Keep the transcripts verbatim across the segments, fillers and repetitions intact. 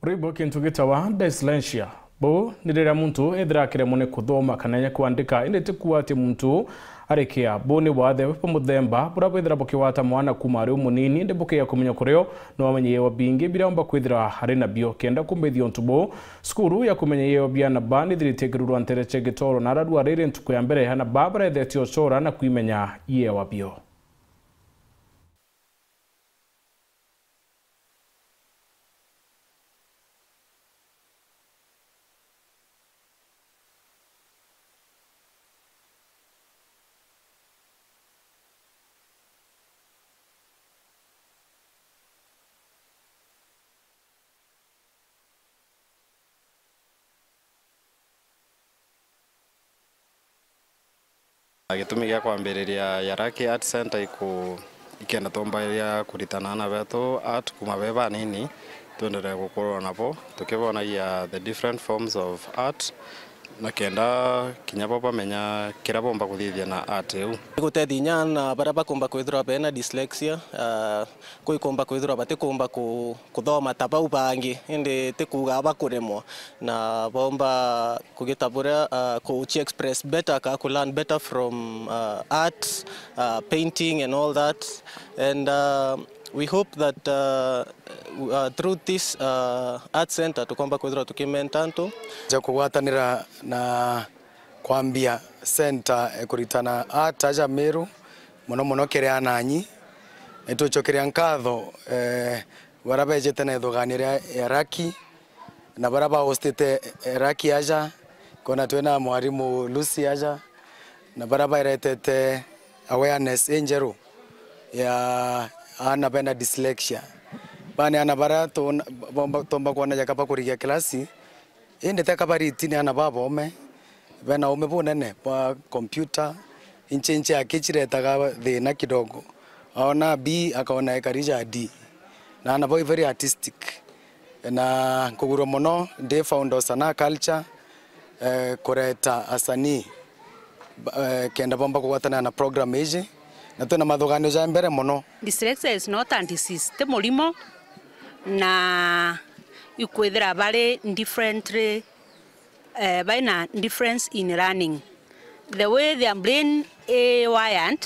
Rwimbo kintu gitawa dyslexia. Bu ni riria muntu ethira akiremwa ni kuthoma kana inya kwandika, indi ti kuuga ati muntu arikia. Bu ni wathe bwa muthemba buria bwithira bukigwata mwana kuuma ari umunini, indi bukiya kumenya kurio no amenye iewa bingi biria omba kwithira ari nabio. Kenda kumbithia untu bu, cukuru ya kumenya iewa biana ba ni ithiritie kirurwa ntere cia Gitoro, na ararua riri ntuku ya mbere ana ba barethetie ucora na kwimenya iewa bio. Gitumi gia kwambiriria Yaraki Art Centre iku-, ikenda twombagiria kuritana aana betu art kuuma be banini, twenderee gukurwa nabo, tukibonagia the different forms of art, na kenda kinya bo bamenya kiria bomba kuthithia na art iu. Igutethia inya aana baria bakumba kwithirwa bena dyslexia, ah, kwi kumba kwithirwa batikumba ku-, kuthoma ta bau bangi, indi ti kuuga bakuremwa, na bomba kugita buria, ah, ku-, ci express better, ka ku learn better from, ah, art, ah, painting and all that. And, ah, we hope that, ah, w-, ah, through this, ah, art centre, tukomba kwithirwa tukimenta antu. Ja kugwatanira na kwambia centre ya kuritana art aja Meru, mono mono kiri ananyi. Nitucokeria nkatho, eh, baria bejete na ithuganio ria Yaraki, na baria ba hostite Yaraki aja, kona twina mwarimu Lucy aja, na baria baretete awareness injeru ya aana bena dyslexia. Bani aana baria tuna-, bomba-, tomba kwona jaka bakurigia kirasi, indi teka bari itini aana babome, bena ume bunene bwa computer, inche inche aki ciretaga thina kidogo. Aona B, akaona ekari ja D. Na aana bau very artistic. Na nkugurwa mono ndi founder o Sanaa Culture, eh, kureta asanii, ba-, eh, kenda bomba kugwatana na program iji. Na twina mathuganio ja mbere mono. Dyslexia is not a disease, ti murimo, na ikwithira bari differently, eh, baina difference in learning. The way their brain i wired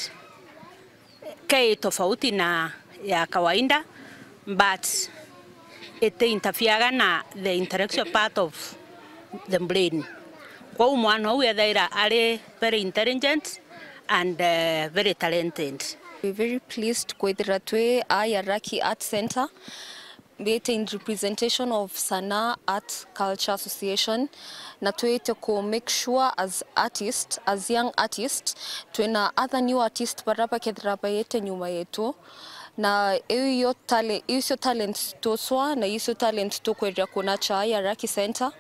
ke tofauti na ya kawaida, but it interfereaga na the intellectual part of the brain. Kwou mwana uu ethaira ari very intelligent and, eh, very talented. We're very pleased kwithira twi a Yaraki Art Centre, mbite in representation of Sanaa Art Culture Association, na twite ku make sure as artist, as young artist, twina other new artist baria bakethira baite nyuma yetu, na iu yo tale-, icio talents tuswa, na icio talent tukweria ku nurture a Yaraki Centre.